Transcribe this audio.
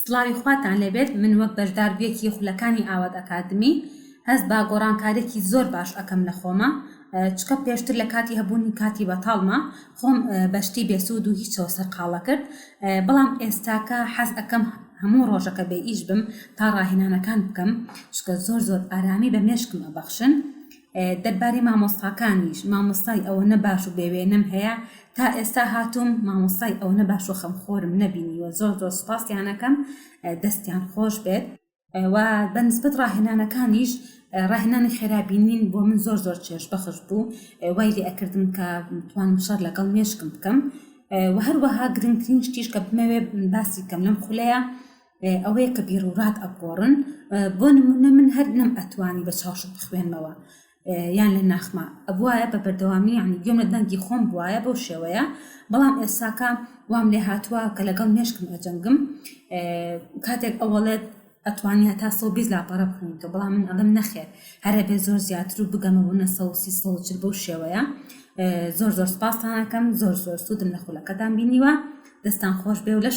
سڵاوی خواتان لێبێت من وەک بەشداربوویەکی خولەکانی ئاوات ئەکادمی هەست بە گۆڕانکاریەکی زۆر باش ئەکەم لە خۆما چکە پێشتر لە کاتی هەبوونی کاتی بەتاڵما خۆم بە شتی بێسوود و هیچەوە سەرقاڵەکرد بەڵام ئێستاکە حەز ئەکەم هەموو ڕۆژەکە بێ ئیش بم تا ڕاهێنانەکان بکەم چکە زۆر زۆر ئارامی بە مێشکم ئەبەخشن دەربارەی مامۆستاکانیش مامۆستای ئەوەنە باش و بێوێنەم هەیە تا ئێستا هاتووم مامۆستای ئەوەنە باش و خەمخۆرم نەبینیوە زۆر زۆر سوپاسیان ئەکەم دەستیان خۆش بێت و بە نسبەت ڕاهێنانەکانیش ڕاهێنانی خێرا بینین بۆ من زۆر زۆر چێژ بەخش بوو وای لێ ئەکردم کە توانم شەڕ لەگەڵ مێشکم بکەم و هەروەها گرنگترین شتیش کە بمەوێ باسی کەم لەم خولەیە ئەوەیە کە بیڕوڕات ئەگۆڕن بۆ نمونە من هەر نەم ئەتوانی بە چاوشت بخوێنمەوە یان لە ناخما ئەبوایە بە بەردەوامی یانی گوێم لە دەنگی خۆم بوایە بەو شێوەیە بەڵام ئێستاکە وام لێ هاتووە کە لەگەڵ مێشکم ئەجەنگم کاتێک ئەوەڵێت ئەتوانی هەتا 120 لاپەڕە بخوێنیتەوە بەڵام من ئەڵێم نەخێر هەرە بێ زۆر زیاتر و بگەمە بوونە 130 140 بەو شێوەیە زۆر زۆر سپاستان ئەکەم زۆر زۆر سوودم لە خولەکەتان بینیوە دەستان خۆش بێ و لەش.